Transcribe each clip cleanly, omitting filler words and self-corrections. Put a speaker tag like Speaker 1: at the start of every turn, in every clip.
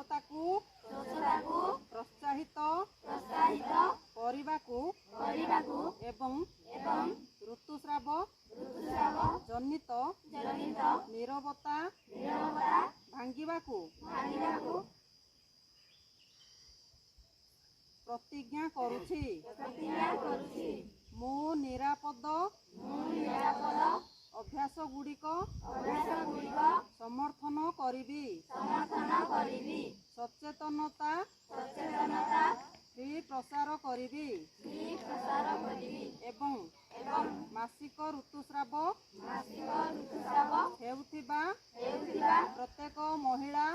Speaker 1: ସ୍ୱଚ୍ଛତାକୁ ପ୍ରୋତ୍ସାହିତ କରିବାକୁ ଏବଂ ଋତୁସ୍ରାବ ଜନିତ ନିରବତା ଭାଙ୍ଗିବାକୁ ପ୍ରତିଜ୍ଞା କରୁଛି। ମୁଁ ନିରାପଦ ଅଭ୍ୟାସଗୁଡ଼ିକ ସମର୍ଥନ କରିବି, ସଚେତନତା ଫ୍ରି ପ୍ରସାର କରିବି ଏବଂ ମାସିକ ଋତୁସ୍ରାବ ହେଉଥିବା ପ୍ରତ୍ୟେକ ମହିଳା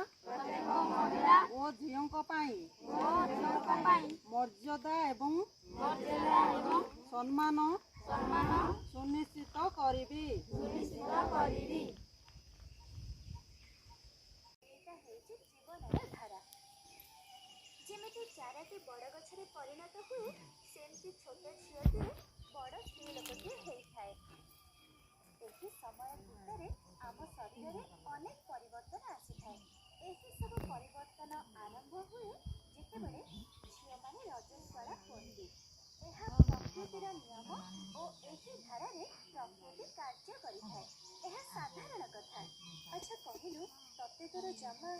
Speaker 1: ଓ ଝିଅଙ୍କ ପାଇଁ ମର୍ଯ୍ୟାଦା ଏବଂ ସମ୍ମାନ ସୁନିଶ୍ଚିତ କରିବି।
Speaker 2: ଏଇଟା ହେଉଛି ଜୀବନର ଧାରା। ଯେମିତି ଚାରାଟି ବଡ଼ ଗଛରେ ପରିଣତ ହୁଏ, ସେମିତି ଛୋଟ ଝିଅଟିଏ ବଡ଼ ସ୍ତ୍ରୀ ଲୋକଟିଏ ହେଇଥାଏ। ଏହି ସମୟ ଭିତରେ ଆମ ଶରୀରରେ ଅନେକ ପରିବର୍ତ୍ତନ ଆସିଥାଏ। ଏହି ସବୁ ପରିବର୍ତ୍ତନ ଆରମ୍ଭ ହୁଏ ଯେତେବେଳେ ଝିଅମାନେ ରଜସ୍ୱଳା ହୁଅନ୍ତି। ଏହା ପ୍ରକୃତିର ନିୟମ ଓ ଏହି ଧାରାରେ ପ୍ରକୃତି କାର୍ଯ୍ୟ କରିଥାଏ। ଏହା ସାଧାରଣ କଥା। ଆଚ୍ଛା କହିଲୁ, ତତେ ତୋର ଜମା